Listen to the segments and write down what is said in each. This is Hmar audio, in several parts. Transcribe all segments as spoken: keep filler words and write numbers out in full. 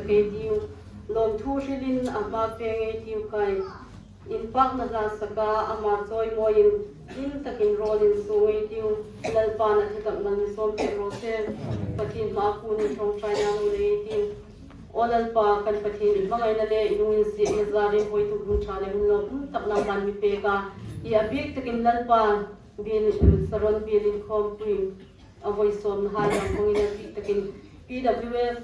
Kei tiu, lawmthu hrilin a hma peng ei tiu khai. Inpakna hla saka ama chawimawiin, in takin rawl insuo ei tiu. Lalpan a ṭha tak mal mi sawm pek raw se. Pathien hmaa puon ṭawngṭaina hung nei ei tiu. Aw Lalpa, kan Pathien, i hmangaina le i lunginsietna zarin voituk hun ṭha le hun lawmum tak nangman mi pek a. I a bik takin Lalpa, biel, Saron biel inkhawmpui a voi sawmna hai lam hmangin a bik takin P W F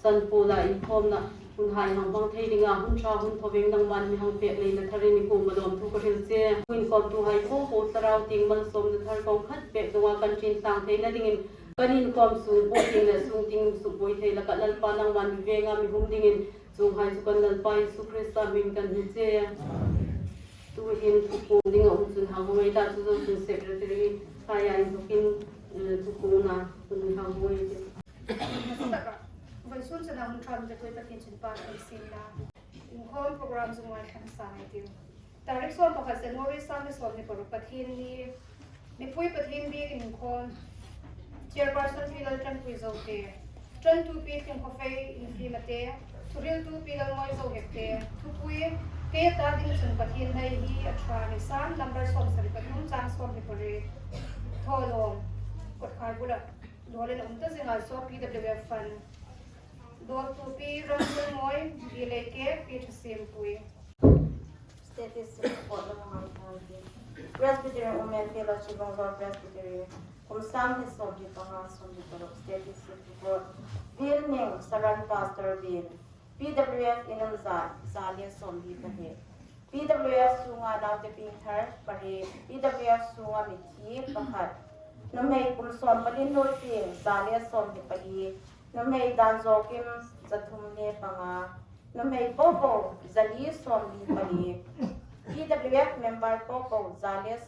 chanpuola inkhawmna hun hai hang hmang thei dinga hun ṭha hun thawveng nangman mi hang pek leiin a tharin i kuoma lawmthu ka hril che. Inkhawmtuhai po po thlarau tieng malsawmna thar kawng khat pek donga kan ṭin tlang theina dingin kan inkhawm sung po tieng le sung tieng suk buoi thei laka Lalpa nangman mi venga mi hum dingin chuonghai chu kan Lalpa Isu Krista hmingin kan hni che. Tuhin thupuong dinga um chun hang hawng ei ta, chu zo chun secretary khaia inthokin, eh, thupuongna hun hang hawng ei tih. Vawisun chena hun ṭha mi ta tuoi Pathien chun pa kan sin la. Inkhawm program zung lai thlang sa ei tiu. Tarik sawm pakhat January sangni sawmhni paruk Pathienni. Mipui Pathien biekin inkhawm. Chairperson Pi Lalṭanpui Zote. Ṭantu Pi Tling Khawfei Infimate. Thuhriltu Pi Lalngawi Zohekte. Thupui, kei ta ding chun Pathien hnai hi a ṭha ni Sam number sawmsari pathum chang sawmhni pariet. Thawlawm. Kotkhai bula. Dawlin um ta zinga saw P W F fund. Dawltu Pi Ramthil Mawi, Pi Leike, Pi Thasimpui. Statistic report lo hang thang ki. Presbyterian Women Fellowship Bangalore Presbyterian. Kum sangni sawmhni panga, sawmhni paruk. Statistic report. Biel Ning, Saron Pastor Biel. P W F in um za, za le sawmli pahni. P W F sunga naute pieng thar pariet. P W F sunga mithi pakhat. Nuhmei kum sawm pali nuoi pieng, za le sawmhni pali. Nuhmei Dan Zokim, za thum le panga. Nuhmei popo, za li sawmli pali. P W F member popo, za le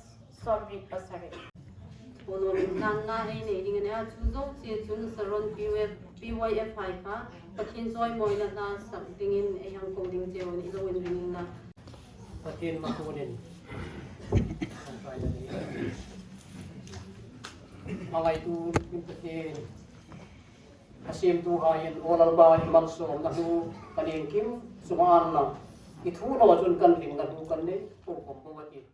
sawmriet pasari. Thawlawm inhlanna ei nei ding a nih a, chu zo che chun Saron P Y F, P Y F hai kha Pathien chawimawina hla sak dingin ei hang ko ding cheu a nih, lo inring inla. Pathien hma tuonin. Hmangaitu Pathien. A siemtuhai in aw Lalpa i malsawmna hnu kan iengkim chunga an la. I thu naw chun kan ringna hnu kan nei, ko khom bo a tih.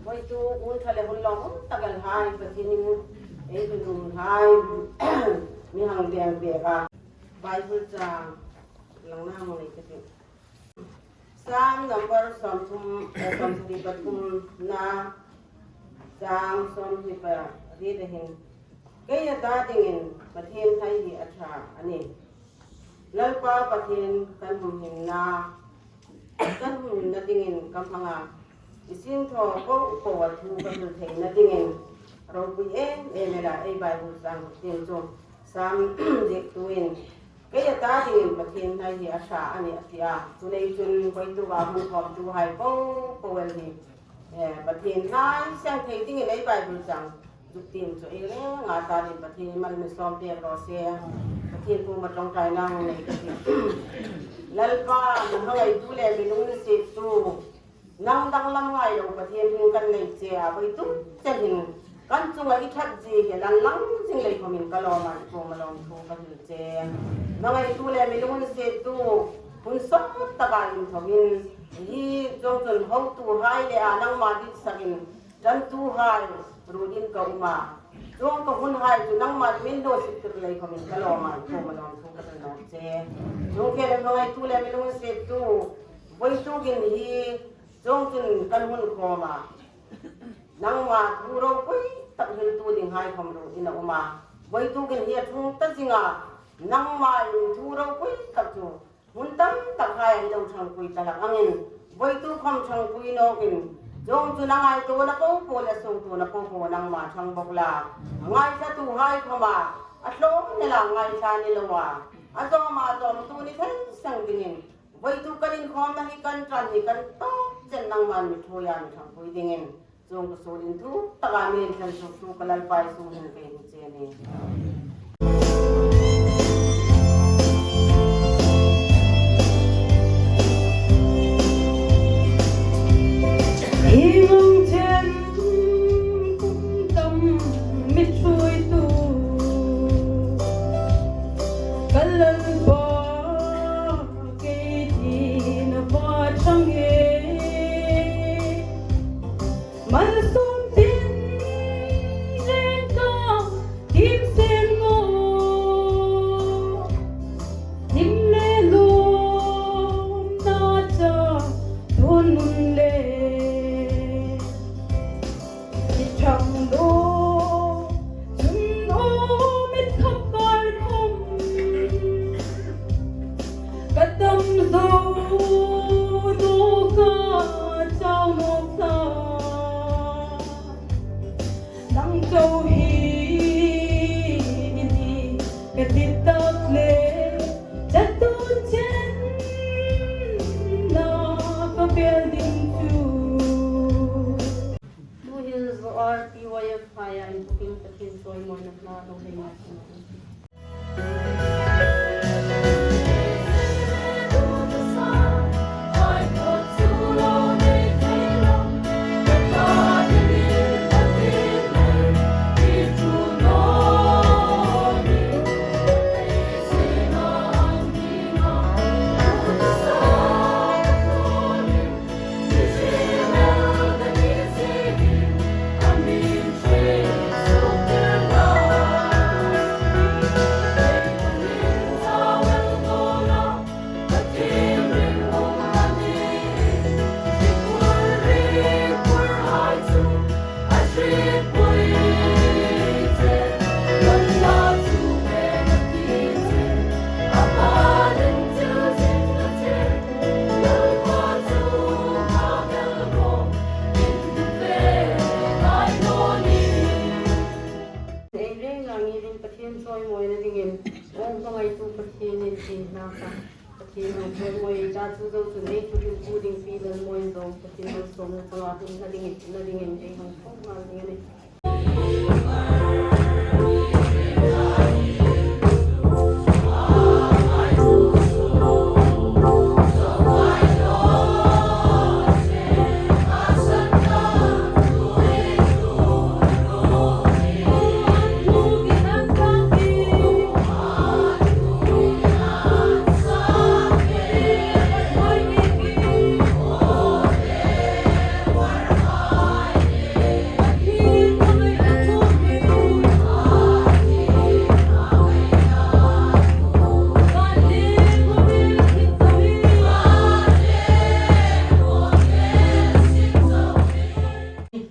Voituk hun ṭha le hun lawmum tak el hai, Pathienin ei hung um hai, mi hang bel bek a. Bible chang langna hmang ei ka tih. Sam number sawmthum, eh, sawmsari pathumna, chang sawmhni pariet a hin. Kei a ta dingin Pathien hnai hi a ṭha a nih. Lalpa Pathien kan humhimna, kan humhimna dingin ka hmang a. I sinthaw po po a thu ka hril theina dingin ropui em em el a, ei Bible chang tieng chu Sam ziektuin, kei a ta dingin Pathien hnai hi a ṭha a nih a ti a. Chuleiin chun voituka hung khawmtuhai po po el hi, eh, Pathien hnai siang thei dingin ei Bible chang zuk tiem chu ei leng a ta dingin Pathienin mal mi sawm pek raw se. Pathien kuoma ṭawngṭaina hang nei ka tih. Lalpa, mi hmangaitu le mi lunginsiettu, nang danglam ngai lo Pathien hming kan nei che a, voituk chen hin kan chunga i ṭhat zie hi a lang lang zing lei khomin ka lawm a, i kuoma lawmthu ka hril che. Hmangaitu le mi lunginsiettu, hun sawt taka inthawkin, hi chuong chun hotuhai le a nangma ditsakin ṭantuhai ruotin ka um a. Chuong ka hunhai chu nangman mi hnawsittir lei khomin ka lawm a, i kuoma lawmthu ka hril nawk che. Chuong khela hmangaitu le mi lunginsiettu, voitukin hi chuong chun kan hun khawm a. Nangma thu ropui tak hriltu dinghai khawm ruotin a um a. Voitukin hi a ṭhung ta zing a. Nangma thu ropui tak chu Hmun tam takhai an lo ṭhangpui ta hlak angin, voituk khawm ṭhangpui nawkin, chuongchun a ngaituona popo le a suongtuona popo nangma ṭhang bawk la. A ngaithlatuhai khawma a tlawmna la ngaithla ni loa, a zawma zawmtu ni thei seng dingin, voituk kan inkhawmna hi kan ṭan hi kan tawk chen nangman mi ṭhuoia mi ṭhangpui dingin, chuong ka suol inthuk taka mi inthlan suk thu ka Lalpa Isu hmingin ka hni che a nih. Hi mawng chen kum tam mi ṭhuoitu ka Lalpa, kei thina va ṭhang e. Malsawm tin rengka tim sen ngo, tim le lawmna cha tun nun le. I ṭhang lo, chun aw mit khap kar khawm ka tam zo nawk a, chau nawk ta. Nang chau hi i ni ka ti tak le, chatuon chen na ka bel ding chu. Blue Hills R T Y F hai a inthawkin Pathien chawimawina hla lo hei ngai. Ei reng nangin Pathien chawimawina dingin, aw hmangaitu Pathienin ti hna kha. Pathien lo chawimawi ta chu zo chun ei thuhriltu ding Pi Lalmawin zo, Pathien lo sawm panga hun hna dingin, na dingin ei hmang thawk ngal ding a nih.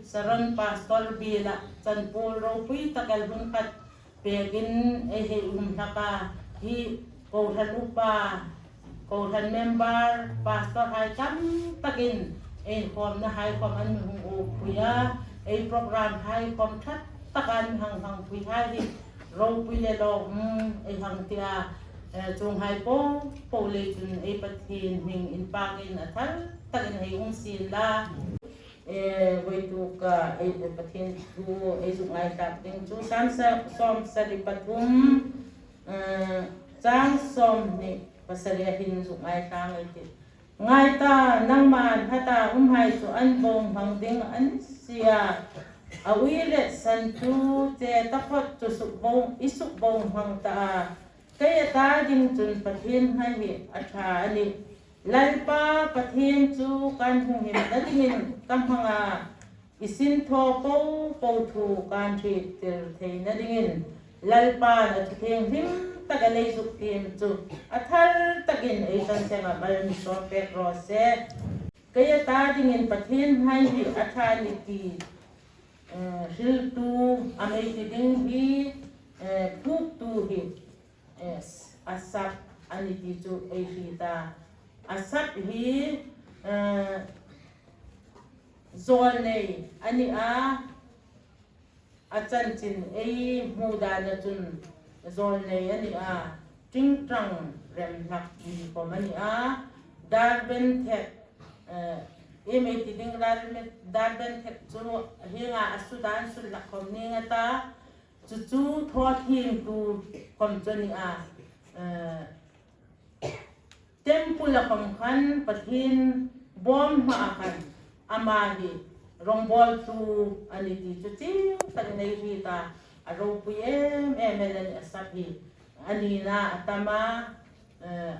Saron Pastor biela chanpuol ropui tak el hun khat pekin ei hei um hlak a, hi kohran upa, kohran member, pastor hai tam takin ei khawmna hai khawm an mi hung ukpui a, ei program hai khawm ṭha taka an mi hang hmangpui hai hi ropui le lawm ei hang ti a, eh, chuong hai po po le chun ei Pathien hming inpakin a thar takin hei um sien la. Eh, voituka, eh, Pathien thu ei zuk ngaithlak ding chu Sam sa-, sawmsari pathum, eh, chang sawmhni pasari a hin zuk ngaithlak ei tih. Ngai ta, nangma hmata umhai chu an bawng hmang ding an sia. A ui le san chu che taphot chu suk bawng, i suk bawng hmang ta a. Kei a ta ding chun Pathien hnai hi a ṭha a nih. Lalpa Pathien chu kan hung himna dingin ka hmang a, i sinthaw po po thu kan hriettir theina dingin Lalpan a thu thienghlim tak a lei zuk tiem chu a thar takin ei tan senga mal mi sawm pek raw se. Kei a ta dingin Pathien hnai hi a ṭha ni ti, eh, hriltu a mei ti ding hi, eh, thuktu hi, eh, a sak a ni ti chu ei hriet a. Asaph hi, eh, zawlnei a ni a, a chanchin ei hmu dana chun zawlnei a ni a, ṭingṭang rem hlak mi khom a ni a, Darben Thek, eh, iem ei ti ding, Darben, Darben Thek chu hienga a sut dan sut hlak khom ning a ta, chu chu thaw thiemtu khom chu a ni a, eh, temple-a khom khan Pathien bawm hmaa khan ama hi rawngbawltu a ni ti chu chieng takin ei hriet a, a ropui em em el a ni Asaph hi. A nina a tam a, eh,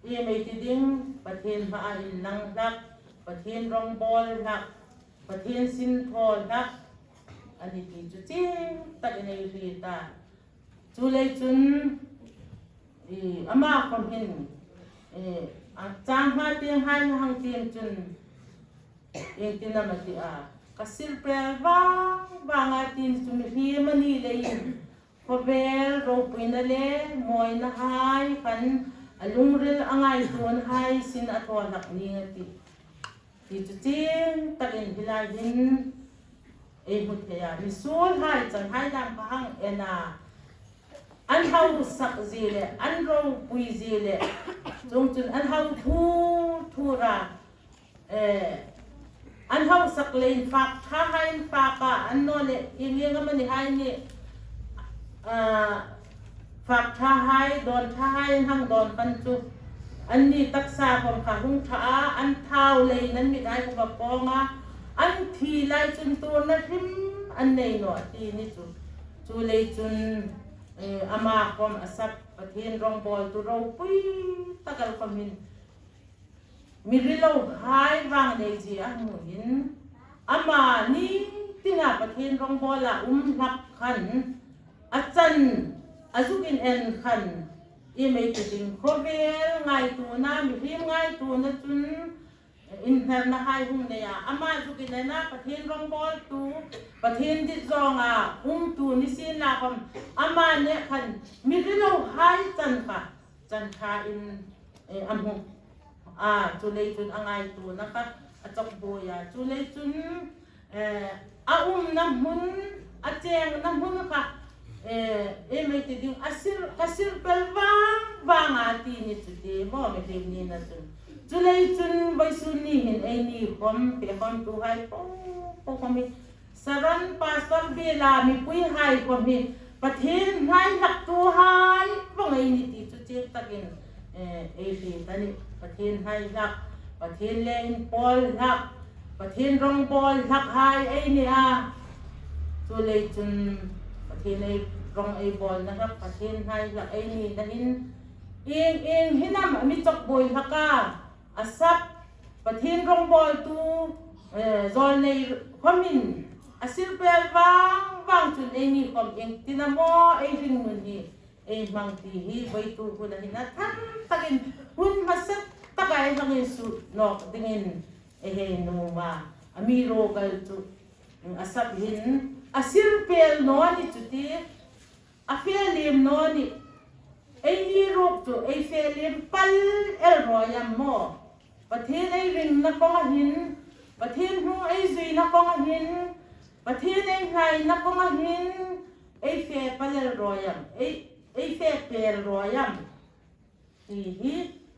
iem ei ti ding, Pathien hmaa inlang hlak, Pathien rawngbawl hlak, Pathien sin thaw hlak a ni ti chu chieng takin ei hriet a. Chuleiin chun, i, ama khom hin, i, a chang hma tieng hai hang tieng chun, iengtin am a ti a, ka sir pel vang vang a ti ni chu mihriem a ni leiin, khawvel ropuina le mawina hai khan a lungril a ngaituona hai sin a thaw hlak ning a tih. Ti chu chieng takin hi lai hin ei hmu thei a, misuol hai chan hai dam kha hang en a, an hausak zie le, an ropui zie le, chuong chun an hau thur thur a, eh, an hausak leiin fak ṭha hai an fak a, annawleh ieng ieng amani hai ni, ah, fak ṭha hai, dawn ṭha hai an hang dawn khan chu, anni taksa khom kha hung ṭha a, an thau leiin an mit hai khom a pawng a, an thi lai chun tuorna hrim an nei naw a ti ni chu. Chuleiin chun, eh, ama khom Asaph Pathien rawngbawltu ropui tak el khom hin, mi rilo hai vang nei zie a hmu hin, ama ni tina Pathien rawngbawla um hlak khan, a chan, a zuk in en khan, iem ei ti ding, khawvel ngaituona, mihriem ngaituona chun, inhnerna hai hung nei a, ama zuk in en a, Pathien rawngbawltu, Pathien dit zawnga umtu ni sien la khom, ama nêk khan, mi rilo hai chan kha, chan ṭha in, eh, a hmu a, chuleiin chun a ngaituona kha a chawk buoi a, chuleiin chun, eh, a umna hmun, a chengna hmun kha, eh, iem ei ti ding, a sir, ka sir pel vang vang a ti ni chu ti maw, mihriem nina chun. Chuleiin chun vawisun ni hin eini khom, fe khomtu hai po po khom hi, Saron Pastor biela mipui hai khom hi Pathien hnai hlaktu hai vawng ei ni ti chu chieng takin, eh, ei hriet a nih. Pathien hnai hlak, Pathien le inpawl hlak, Pathien rawngbawl hlak hai ei ni a. Chuleiin chun Pathien ei rawng ei bawlna hlak, Pathien hnai hlak ei nina hin ieng ieng hin am a mi chawk buoi hlak a. Asaph, Pathien rawngbawltu, eh, zawlnei khomin a sir pel vang vang chun eini khom iengtin am aw ei hringnun hi ei hmang ti hi vawituk huna hin a thar takin hun hmasa taka ei hmang insuo nawk dingin ei hei nuom a. Amiruokchu Asaph hin a sir pel naw ni chu ti, a fe liem naw ni. Eini ruok chu ei fe liem pal el rawi am maw? Pathien ei ringna kawnga hin, Pathien hnung ei zuina kawnga hin, Pathien ei hnaina kawnga hin, ei fe pal el rawi am, ei, ei fe pel rawi am? Ti hi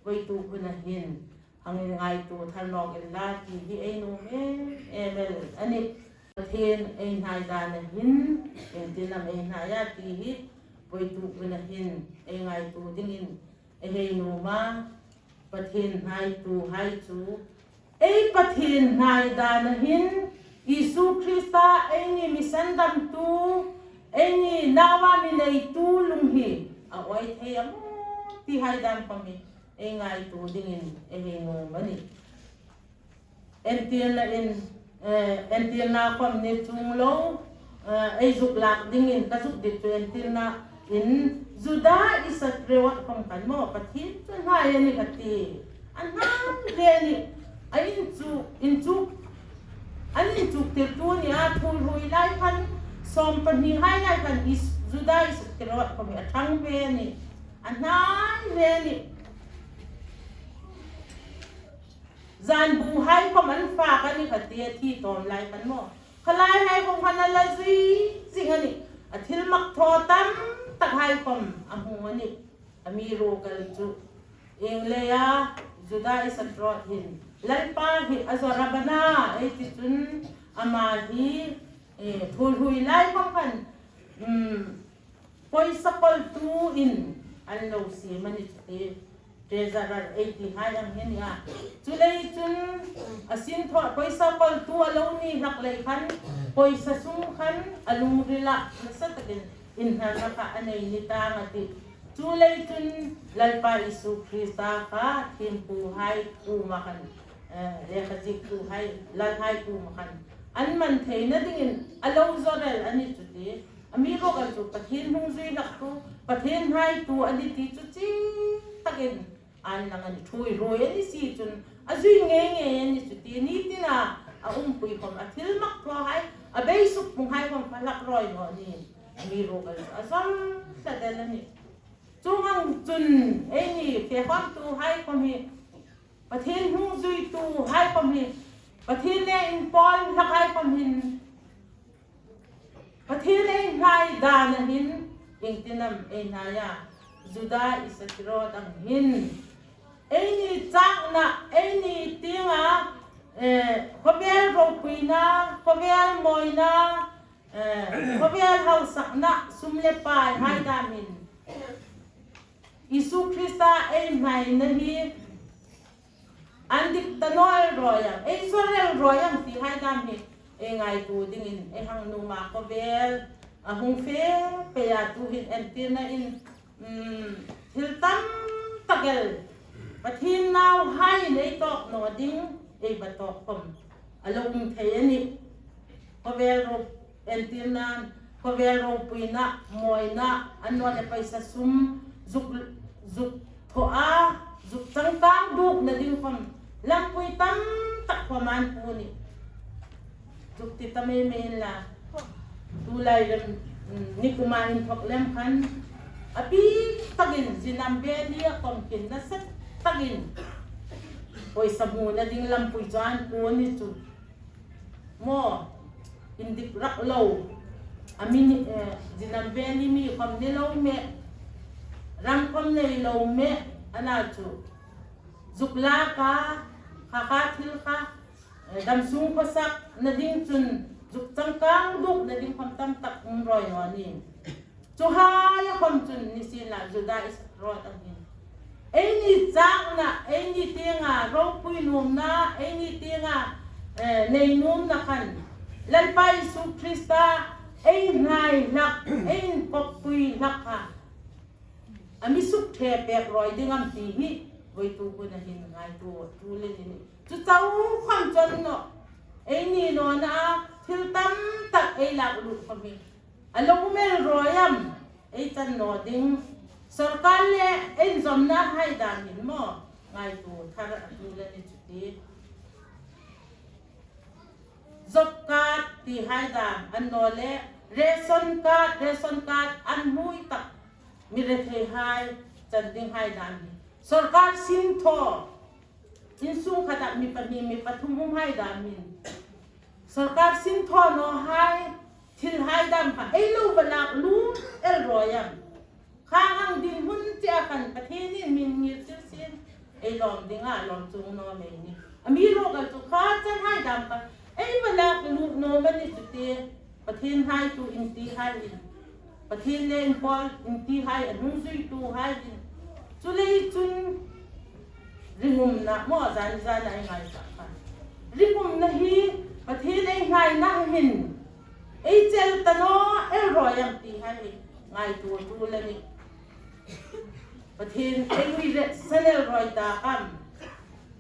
vawituk huna hin hang inngaitu thar nawk inla ti hi ei nuom em em el a nih. Pathien ei hnai dana hin, iengtin am ei hnai a ti hi vawituk huna hin ei ngaitu dingin ei hei nuom a. Pathien hnaitu hai chu ei Pathien hnai dana hin Isu Krista eini mi sandamtu, eini naua mi neitu lung hi a awi thei am aw ti hai dam khom hi ei ngaitu dingin ei hei nuom a nih. Entirna in, eh, entirna khom ni chuong lo, eh, ei zuk lak dingin ka zuk dit chu entirna in Juda Iskariot khom khan maw, Pathien chu hnai a ni ka ti. A hnai ve a nih, a inchuk, inchuk, an inchuktirtu a ni a, thuoi hrui lai khan, sawm pahni hai lai khan Is-, Juda Iskariot khom hi a ṭhang ve a nih. A hnai hle a nih. Zanbuhai khawm an fak a ni kha ti a thi tawm lai khan maw. Khalaihai khawm khan a la zui zing a nih. A thilmak thaw tam takhai khawm a hmu a nih. Amiruokchu ieng leia Juda Iskariot hin Lalpa hi a zawr a ban a, ei ti chun ama hi, eh, thuoi hlui lai khawm khan, um, pawisa kawltuin an lo siem a ni chu ti, treasurer ei ti hai ang hi a nih a. Chuleiin chun a sin thaw pawisa kawltu a lo ni hlak lei khan, pawisa sum khan a lungrila nasa takin inhnarna kha a nei ni tang a tih. Chuleiin chun Lalpa Isu Krista kha thiempuhai kuoma khan, eh, lekha ziektuhai, lalhai kuoma khan an man theina dingin a lo zawr el a ni chu ti. Amiruokchu Pathien hung zui hlaktu, Pathien hnaitu a ni ti chu chieng takin an lang a nih, thuoi hlui a ni si chun a zui ngei ngei a ni chu ti. Ni tina a umpui khawm a thilmak thawhai, a beisuk punghai khawm kha hlak rawi naw a nih. Amiruokchu a zawr tlat el a nih. Chuong ang chun eini fe khawmtuhai khawm hi Pathien hung zuituhai khawm hi, Pathien le inpawl hlakhai khawm hin, Pathien ei hnai dana hin, iengtin am ei hnai a, Juda Iskariot ang hin. Eini châkna, eini tienga, eh, khawvel ropuina, khawvel mawina, eh, khawvel hausakna, sum le pai hai dam hin. Isu Krista ei hnaina hi, an dik ta naw el rawi am, ei zawr el rawi am ti hai dam hi, ei ngaituo dingin, ei hang nuom a khawvel, a hung fe pei a tuhin entirna in, um, thil tam tak el, Pathien nauhai in ei tawk naw ding, ei va tawk khawm a lo um thei a nih. Khawvel ro entirna, khawvel ropuina, mawina, annawleh pawisa sum, zuk, zuk thaw a, zuk changkang dukna ding khawm, lampui tam tak khawm an puong a nih. Zuk ti ta mei mei inla. Tulai lem, mm, ni kuma inthawk lem khan, a bik takin Zinam Valley-a khawm khin nasa takin pawisa hmuna ding lampui chu an puong a ni chu. Maw, indik rak lo. A mi ni, eh, Zinam Valley mi khawm ni lo mei. Ram khawm nei lo mei. A na chu. Zuk lak a, kha kha thil kha, eh, dam sung khawsakna ding chun, zuk changkang dukna ding khawm tam tak um rawi naw a nih. Chuhai a khawm chun nisienla Juda Iskariot ang hin. Eini châkna, eini tienga ropui nuomna, eini tienga, eh, nei nuomna khan. Lalpa Isu Krista ei hnai hlak, ei inkoppui hlak kha. A mi suk the pek rawi ding am ti hi, voituk hun a hin ngaituo, tu le ni ni. Chu chau khawm chun naw. Eini nawna, thil tam tak ei lak lut khawm hi. A lo um el rawi am, ei chan naw ding. Sorkar le ei inzawmna hai dam hin maw, ngaituo thar a tu le ni chu ti. Job card ti hai dam, annawleh ration card, ration card an hmui tak mi rethei hai chan ding hai dam hi. Sorkar sin thaw, insung khata mi pahni mi pathum um hai dam hin. Sorkar sin thaw naw hai, thil hai dam kha, ei lo va lak lut el rawi am. Khang ang dinhmun chea khan Pathienin mi ngirtir sien, ei lawm dinga lawm chuong naw mei ni. Amiruokchu kha chan hai dam kha, ei va lak lut naw mei ni chu ti. Pathien hnaitu inti hai hin. Pathien le inpawl inti hai, a hung zuitu hai hin. Chuleiin chun ringumna maw zan zan a ei ngai ta kha. Ringumna hi Pathien ei hnaina hin. Ei chel ta naw el rawi am ti hai ngaituo tu le ni. Pathien ei ui re sanel rawi ta am.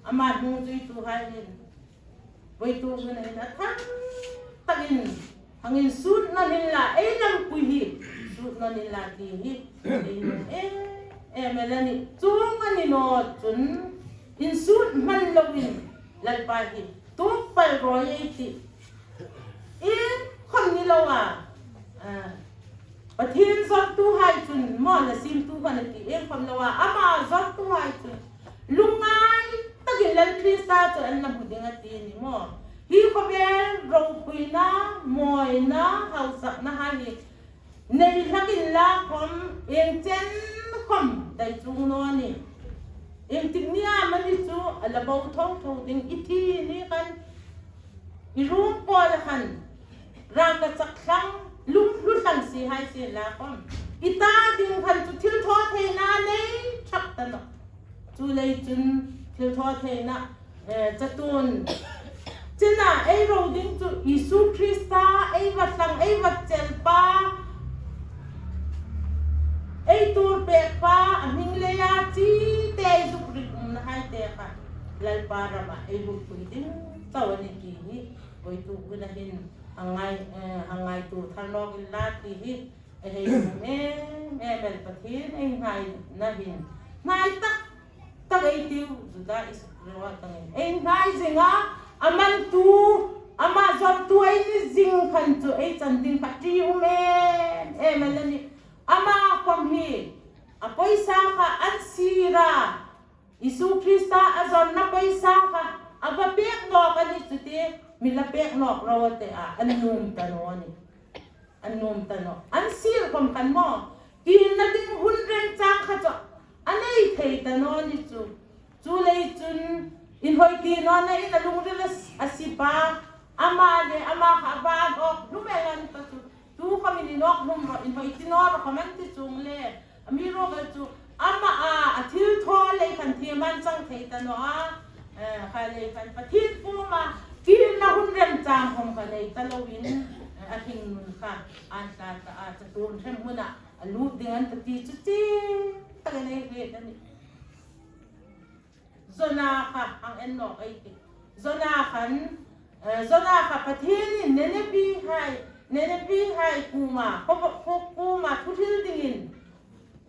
Ama hung zuitu hai hin. Voituk hun hin a thang takin. Hang insut naw inla ei lampui hi. Sut naw inla ti hi. Ei nuom em em el a nih. Chuong a ni naw chun. Insut hman loin. Lalpa hi. Tuok pal rawi ei ti. Iengkhawm ni lo a, a, Pathien zawrtuhai chun maw, la siemtu kha a ti, iengkhom loa ama zawrtuhai chun lungngai takin Lal Krista chu an la hmu ding a ti ni maw. Hi khawvel ropuina, mawina, hausakna hai hi nei hlakin la khom, ieng chen khom dai chuong naw ni. Iengtik ni amani chu a la bo tho tho ding, i thi ni khan, i ruom pawl khan rangkachak thlang, lunghlu thlang si hai sien la khom, i ta ding khan chu thilthawtheina nei ṭhak ta nawh. Chuleiin chun thilthawtheina, eh, chatuon chena ei ro ding chu Isu Krista, ei va thlang, ei va chelpa, ei tuor pekpa, a hming leia chite zuk rik umna hai te kha Lalpa rama ei hung pui ding chau a nih ti hi voituk huna hin hang ngai, eh, hang ngaituo thar nawk inla ti hi ei hei um em em el. Pathien ei hnai na hin hnai tak tak ei tiu, Juda Iskariot angin ei hnai zinga, a mantu, ama zawrtu ei ni zing khan chu ei chan ding kha ṭi um em em el a nih. Ama khom hi a poisa kha an sir a, Isu Krista a zawrna poisa kha a va pek nawk a ni chu ti, mi la pek nawk ro a ti a, an nuom ta naw a nih. An nuom ta nawh. An sir khom khan maw, kirna ding hun remchang kha chu a nei thei ta naw ni chu. Chuleiin chun inhawi ti nawna in a lungril a, a sip a, ama le ama kha a va an awk hlum el an ta chu. Tu khom in inawk hlum ro, inhawi ti naw ro khom an ti chuong le, amiruokchu ama a, a thilthaw lei khan thiem an chang thei ta naw a, eh, kha lei khan Pathien kuoma kirna hun remchang khom kha nei ta loin, eh, a hringnun kha an tla ta a, chatuon hremhmuna a lut ding an ta ti chu chieng takin ei hriet a nih. Jona kha hang en nawk ei tih. Jona khan, eh, Jona kha Pathienin Ninevehai, Ninevehai kuoma, khaw, khaw kuoma thu hril dingin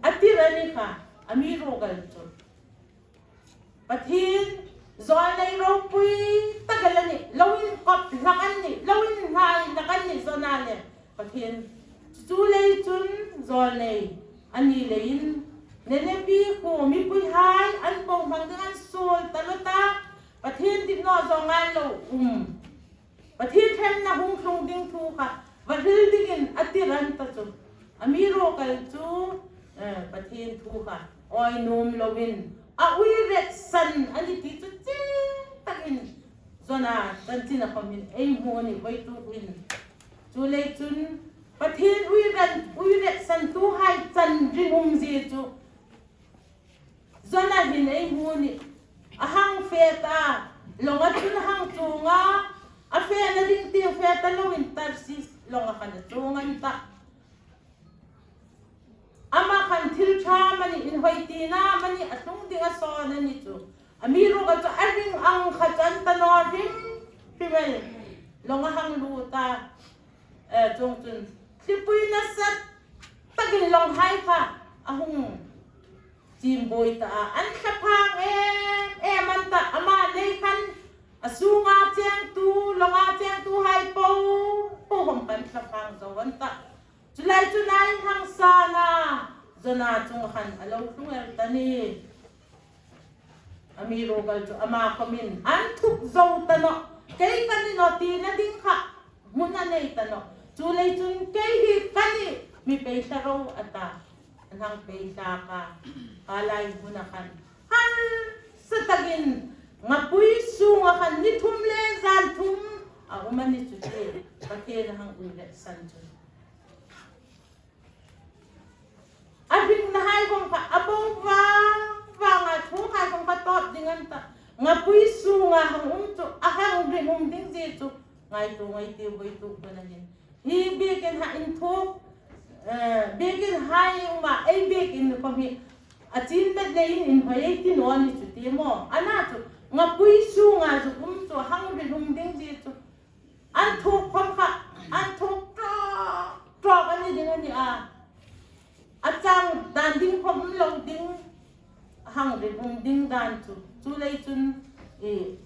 a tir a ni kha, amiruokchu Pathien zawlnei ropui tak el a nih, lo inkop hlak an nih, lo inhnai hlak an nih Jona le Pathien. Chuleiin chun zawlnei a ni leiin Nineveh khuo mipuihai an bohmang ding an suol ta nawh ta, Pathien dit naw zawng an lo um. Pathien hremna hung tlung ding thu kha va hril dingin a tir an ta chu. Amiruokchu, eh, Pathien thu kha awi nuom loin a uiretsan a ni ti chu chieng takin Jona chanchin a khom hin ei hmu a nih voituk hin. Chuleiin chun Pathien uiren, uiretsantuhai chan ringumzie chu Jona hin ei hmu a nih. A hang fe ta, lawnga chun a hang chuong a, a fena ding tieng fe ta loin Tarsis lawnga khan a chuong an ta. Ama khan thil ṭha amanih, inhawi tina amanih, a tlung ding a sawn a ni chu. Amiruokchu a ring ang kha chu an ta naw hrim hrim el. Lawnga hang lut a, eh, chuongchun thlipui nasa takin lawnghai kha a hung chim buoi ta a, an thlaphang em em an ta, ama nei khan a sunga chengtu, lawnga chengtuhai po po khom khan thlaphang zo an ta. Chu lai chu nai hang sana Jona chunga khan a lo tlung el ta ni. Amiruokchu ama khomin an thuk zo ta nawh. Kei ka ni nawh tina ding kha hmun a nei ta nawh. Chuleiin chun kei hi ka nih, mi pei thla ro a ta. An hang pei thlak a, kha lai hmuna khan harsa takin ngapui sunga khan ni thum le zan thum a um a ni chu ti, Pathien a hang uiretsan chu. A hringnahai khom kha a bo vang vang a, thuokhai khom kha tawp ding an ta. Ngapui sunga hang um chu, a hang ringum ding zie chu ngaituo ngei ei tih voituk huna hin. Hi biekin ha inthuok, eh, biekin hai um a, ei biekin khom hi a chin bet leiin inhawi ei ti naw ni chu ti maw. Ana chu ngapui sunga zuk um chu a hang ringum ding zie chu. An thuok khom kha, an thuok tawk tawk a ni ding a ni a. A chang dan ding khom um lo ding, a hang ringum ding dan chu. Chuleiin chun i,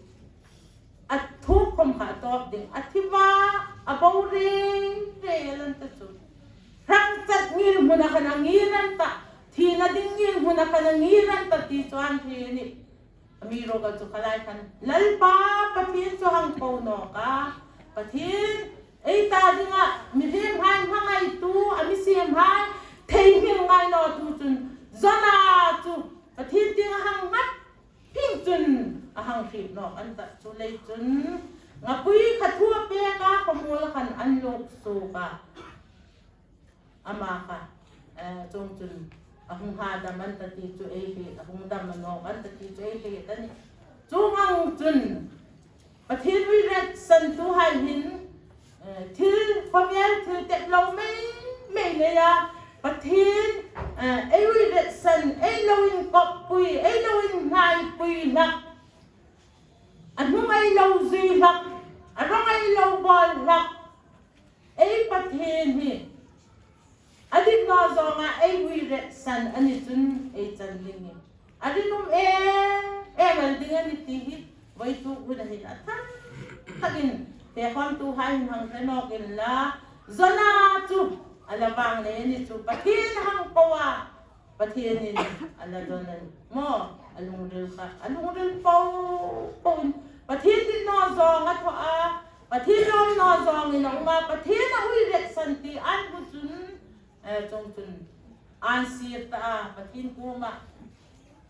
a thuok khom kha a tawp ding. A thi va, a bo rei rei a lan ta chu. Hrang chat hmuna khan a ngir an ta, thina ding ngir hmuna khan a ngir an ta ti chu an hriet a nih. Amiruokchu kha lai khan Lalpa Pathien chu hang ko nawk a, Pathien ei ta dinga mihriemhai hmangaitu, a mi siemhai theinghil ngai nawtu chun Jona chu Pathien tienga hang ngat phing chun a hang hriet nawk an ta, chuleiin chun ngapui kha thu a pek a, khawmuol khan an luk suok a. Ama kha, eh, chuongchun a hung hadam an ta ti chu ei hriet, a hung dam nawk an ta ti chu ei hriet a nih. Chuong ang chun Pathien ui retsantuhai hin, eh, thil khawvel thil tep lo mei mei leia Pathien, eh, ei ui retsan, ei lo inkoppui, ei lo inhnaipui hlak, a hnung ei lo zui hlak, a rawng ei lo bawl hlak, ei Pathien hi a dit naw zawnga ei ui retsan a ni chun ei chan ding hi a rinum em em el ding a nih ti hi voituk huna hin a thar takin pekkhawmtuhai hin hang hre nawk inla, Jona chu a la vâng nei a ni chu Pathien hang ko a, Pathienin a la dawn a nih maw, a lungril kha, a lungril po po in Pathien dit naw zawnga thaw a, Pathien lawm naw zawngin a um a, Pathien a ui retsan ti an hmu chun, eh, chuongchun an sir ta a, Pathien kuoma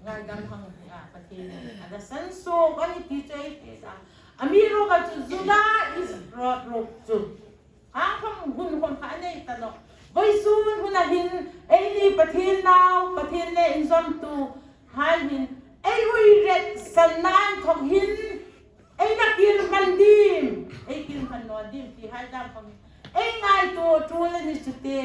ngaidam hang hi a, Pathien a la san suok a nih ti chu ei hriet a. Amiruokchu Juda Iskariot ruok chu khang khawm hun khawm kha a nei ta nawh. Vawisun huna hin eini Pathien nau, Pathien le inzawmtuhai hin ei ui retsanna inthawk hin ei na kir hman dim, ei kir hman naw dim tihai dam khawm hi ei ngaituo tul a ni chu te.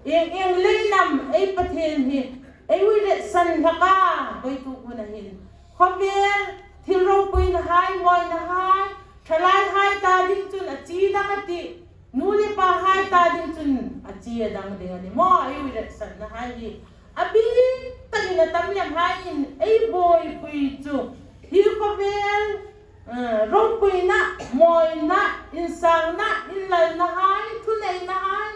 Ieng ieng leiin am ei Pathien hi ei ui retsan hlak a, voituk huna hin khawvel thil ropuinahai, mawinahai, thalaihai ta ding chun a chi dang a tih, nu le pahai ta ding chun a chi a dang ding a nih maw, ei ui retsannahai hi. A bik takin a tam lem haiin ei buoipui chu hi khawvel, eh, ropuina, mawina, insangna, inlalnahai, thuneinahai,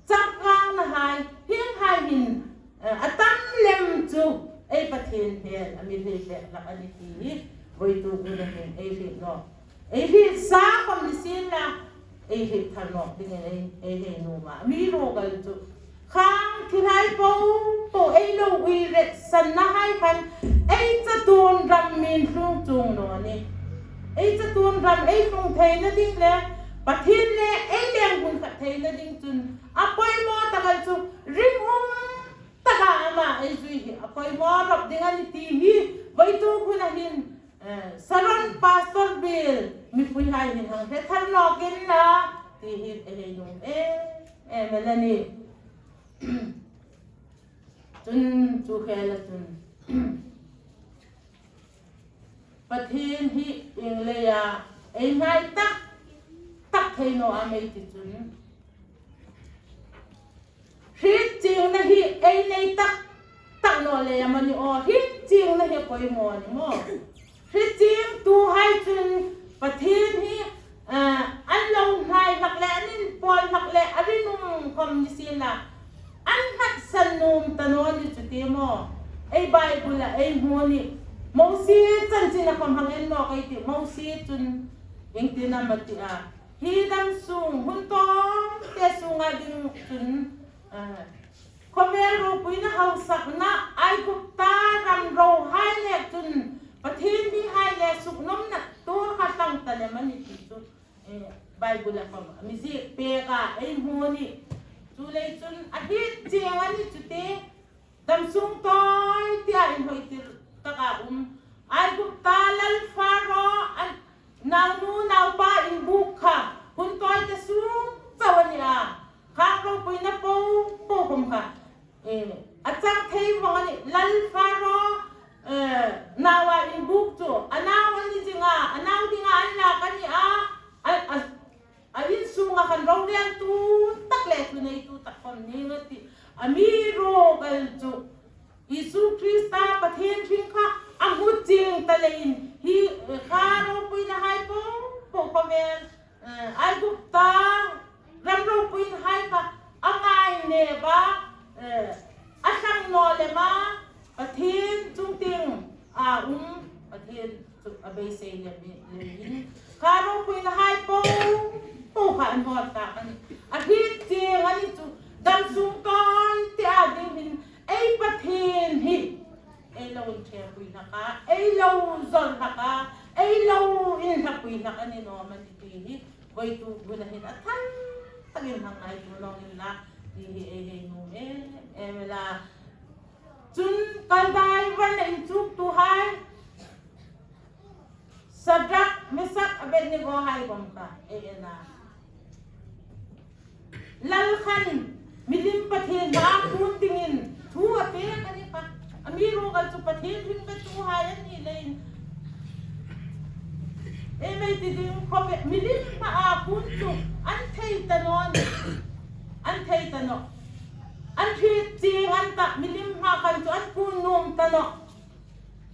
changkangnahai, hienghai hin, eh, a tam lem chu ei Pathien hmel a mi hriet hlak a nih ti hi voituk huna hin ei hriet nawh. Ei hriet sa khawm ni sienla, ei hriet thar nawk dingin ei, ei hei nuom a. Amiruokchu khang thilhai po po ei lo ui retsannahai khan ei chatuon ram mi'n tlung chuong naw nih. Ei chatuon ram ei tlung theina ding le Pathien le ei leng hun khat theina ding chun a poimaw tak el chu ringum taka ama ei zui hi a poimaw rop ding a nih ti hi voituk huna hin, eh, Saron Pastor Biel mipuihai hin hang hre thar nawk inla ti hi ei hei nuom em em el a nih. Chun chu khela chun Pathien hi ieng leia ei hnai tak tak thei naw am ei ti chun, hriet chiengna hi ei nei tak tak naw lei am a ni aw, hriet chiengna hi poimaw a ni maw. Hriet chiengtuhai chun Pathien hi, ah, an lo hnai hlak le, an inpawl hlak le, a rinum khawm ni sienla, an nghatsan nuom ta naw ni chu ti maw. Ei Bible-a ei hmu a nih. Mosie chanchina khawm hang en nawk ei tih. Mosie chun ieng tin am a ti a, hi dam sung, hun tawite sunga ding chun, ah, khawvel ropuina hausakna, Aigupta ram rohai le chun Pathien mihai le suknawmna tuor kha tlang ta lem a nih ti chu, eh, Bible-a khawm a mi ziek pek a ei hmu a nih. Chuleiin chun a hriet chieng a ni chu ti, dam sung tawitea inhawitir taka um Aigupta lal Pharaoh a naunu naupa inbuk kha hun tawite sung chau a ni a. Khang ropuina po po khawm kha, eh, a chang thei vawng a nih. Lal Pharaoh, eh, naua inbuk chu a nau a ni zinga, a nau dinga an lak a ni a, a, a, a insunga khan roreltu tak le thuneitu tak khawm ning a tih. Amiruokchu Isu Krista Pathien hring kha a hmu chieng ta leiin hi, eh, kha ropuinahai po po khawvel, eh, Aigupta ram ropuinahai kha a ngainep a, Ema, Pathien chungtieng a um, Pathien chu a beisei lem hi leiin. Kha ropuina hai po, po kha an hawr ta a nih. A hriet chieng a ni chu, dam sung tawi te a ding hin, ei Pathien hi ei lo inṭhepui hlak a, ei lo zawr hlak a, ei lo inhlapui hlak a ni naw am a ni ti hi, voituk huna hin a thang takin hang ngaituo naw unla, ti hi ei hei nuom em em el a. Chun Kaldai varna inchuktuhai, Sadrak, Mesak, Abednego hai khom kha ei en a. Lal khan milim Pathien hmaa phun dingin thu a pek a ni kha. Amiruokchu Pathien hringtuhai an ni leiin, ei mei ti ding khawp el, milim hmaa phun chu an thei ta naw a nih. An thei ta nawh. An hriet chieng an ta, milim hmaa khan chu an phun nuom ta nawh.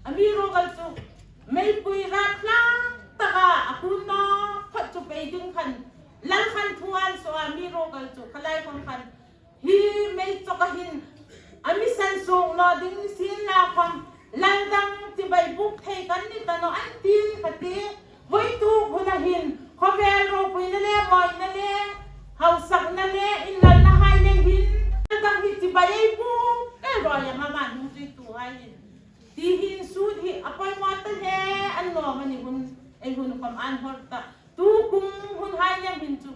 Amiruokchu meipui rat tlang taka a phun naw phawt chu pei ding khan, lal khan thu an suo a, amiruokchu kha lai khom khan, hi mei chawka hin a mi san suok naw ding ni sienla khom, lal dang chibai buk thei kan ni ta nawh an ti kha ti. Voituk huna hin khawvel ropuina le mawina le hausakna le inlalnahai le hin, lal dang hi chibai ei buk el rawi am, ama nungzuituhai hin, ti hin sut hi a poimaw ta hle an nawm a ni hun, ei hun khom an hawr ta. Tu kum hunhai lem hin chu,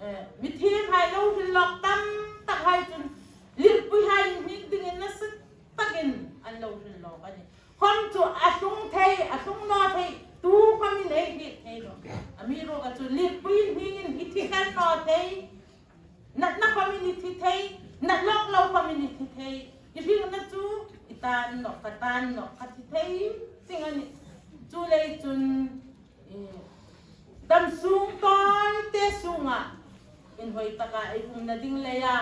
eh, mithiemhai lo hril lawk tam takhai chun, lirpuihai inhnik dingin nasa takin an lo hril lawk a nih. Khom chu a tlung thei, a tlung naw thei, tu khomin ei hriet thei nawh. Amiruokchu lirpui inhnikin i thi kher naw thei, natna khomin i thi thei, nat lawk lo khomin i thi thei. I hringna chu i tan nawh, ka tan nawh, ka thi thei zing a nih. Chuleiin chun, eh, dam sung tawi te sunga inhawi taka ei umna ding leia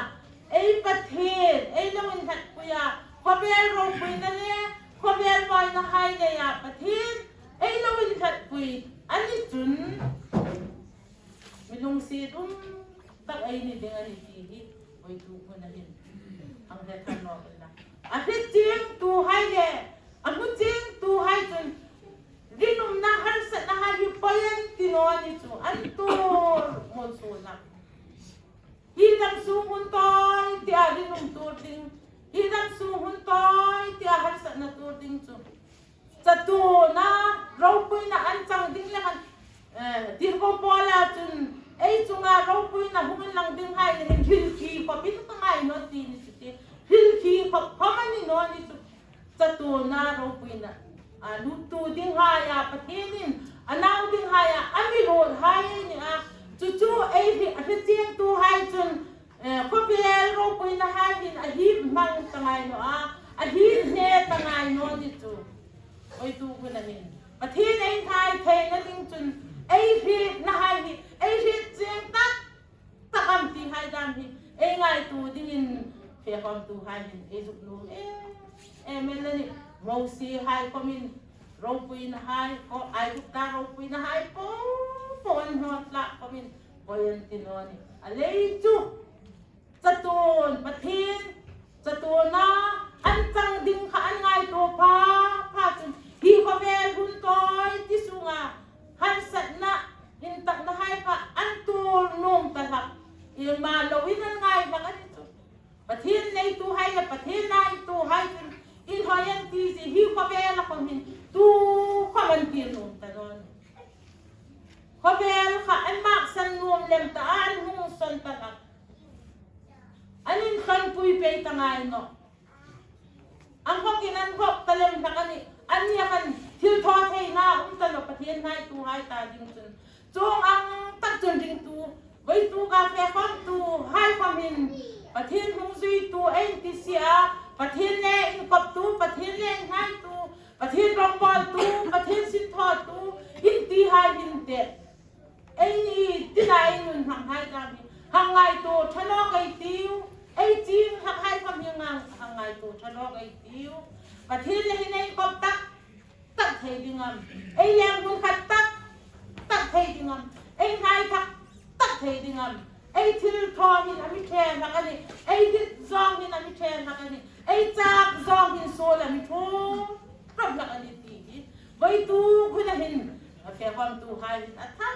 ei Pathien ei lo inhlatpui a, khawvel ropuina le khawvel mawinahai leia Pathien ei lo inhlatpui a ni chun, mi lungsiet um tak ei ni ding a nih ti hi voituk huna hin hang hre thar nawk unla. A hre chiengtuhai le a hmu chiengtuhai chun rinumna harsatnahai hi poi an ti naw a ni chu, an tuor muolsuol hlak. Hi dam sung hun tawi tia rinum tuor ding, hi dam sung hun tawi tia harsatna tuor ding chu chatuona ropuina an chang ding le khan, eh, tirko Paula chun ei chunga ropuina hung inlang dinghai le hin hril khi khawpin ka ngai nawh ti ni chu ti. Hril khi khawp khawp a ni naw ni chu. Chatuona ropuina a luttu dinghai a Pathienin a nau dinghai a mi ruolhai ei ni a. Chu chu ei hre, a hre chiengtuhai chun, eh, khawvel ropuinahai hin a hip hmang ta ngai naw a, a hip hne ta ngai naw ni chu. Voituk huna hin Pathien ei hnai theina ding chun ei hrietnahai hi ei hriet chieng tak tak am tihai dam hi ei ngaituo dingin fe khawmtuhai hin ei zuk nuom em em el a nih. Mosihai khomin ropuinahai, khaw Aigupta ropuinahai po po an hnawt hlak khomin poi an ti naw a nih. A lei chu chatuon Pathien, chatuona an chang ding kha an ngaituo pha pha chun hi khawvel hun tawi ti sunga harsatna intaknahai kha an tuor nuom ta hlak. Iengma loin an ngai hlak a ni chu. Pathien neituhai le Pathien ngaituhai chun inhawi an ti zie hi khawvela khom hin tu khom an ti nuom ta naw a nih. Khawvel kha an maksan nuom lem ta a, an hung sawn ta hlak. An inhlonpui pei ta ngai nawh. An hawkin an hawk ta lem hlak a nih. Anni khan thil thaw theina um ta nawh Pathien ngaituhai ta ding chun. Chuong ang tak chun ringtu, voituka fe khawmtuhai khomin Pathien hung zuitu ei ti si a, Pathien le inkoptu, Pathien le inhaitu, Pathien rongbawltu, Pathien sinthawtu in tihai hin te. Eini tina ei nun hmanghai dam hi hang ngaituo ṭha nawk ei tiu. Ei ching hmanghai khom hi hang, hang ngaituo ṭha nawk ei tiu. Pathien le hin ei kop tak tak thei ding am? Ei leng hun khat tak tak thei ding am? Ei hnai thak tak thei ding am? Ei thil thaw hin a mi ṭhe hlak a nih. Ei dit zawng hin a mi ṭhe hlak a nih. Ei chak Sawng hin suol a mi thum rawp hlak a nih ti hi. Vawituk hun a hin, a fe khawmtuhai hin a thar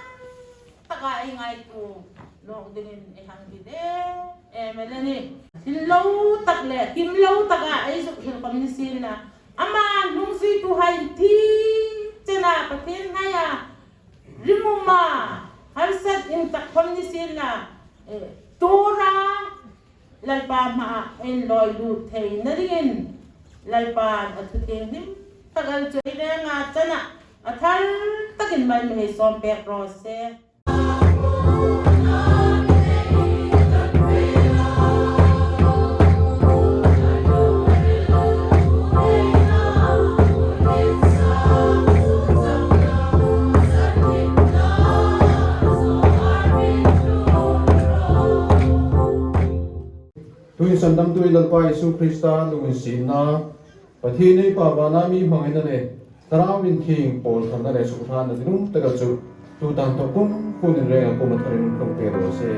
taka ei ngaituo nawk dingin ei hang ti de. Em, em a nih. Hril lo tak le, kim lo taka ei zuk hril khawm ni sienla. Ama hnung zuituhai thi chena Pathien hnaia ringuma, harsat intak khawm ni sienla. Eh, tura Lalpa hmaa inlawi lut theina dingin Lalpan a thu thienghlim tak el chu ei renga chena a thar takin mal mi hei sawm pek raw se. Tuhin sandamtu Lalpa Isu Krista lunginsietna, Pathien ei Pa vana mi hmangaina le, Thlarau Inthieng pawlkhatna le sukhrana dinum taka chu, tuta inthawk kum kuomin renga kuoma tharin hung pe raw se.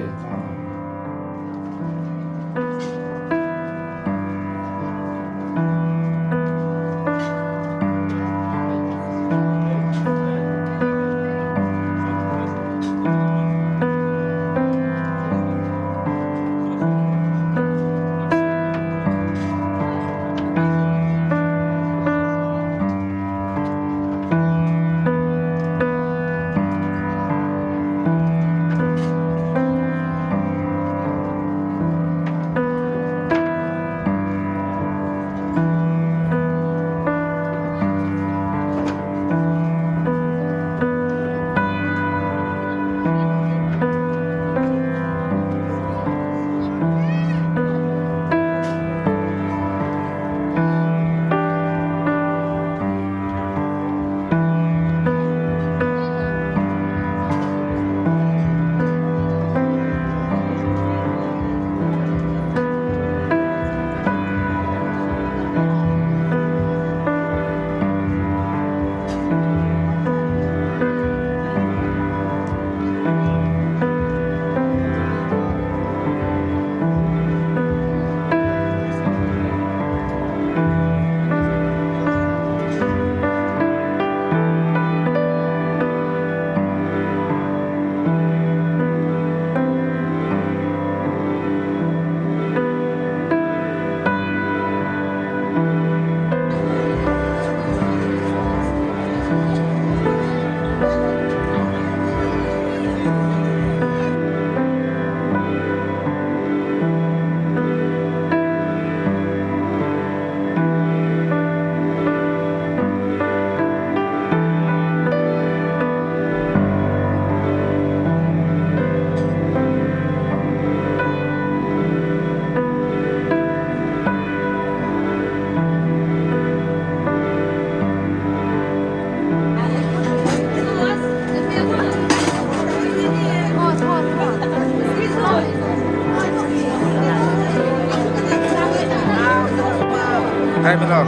Hai, bro.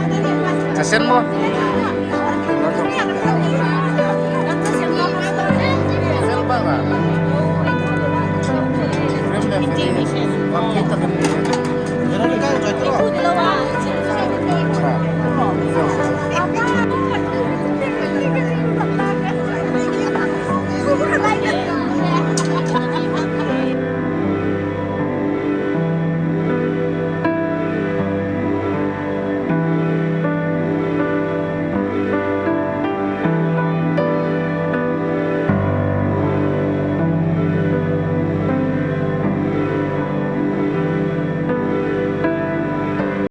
Kasian mo?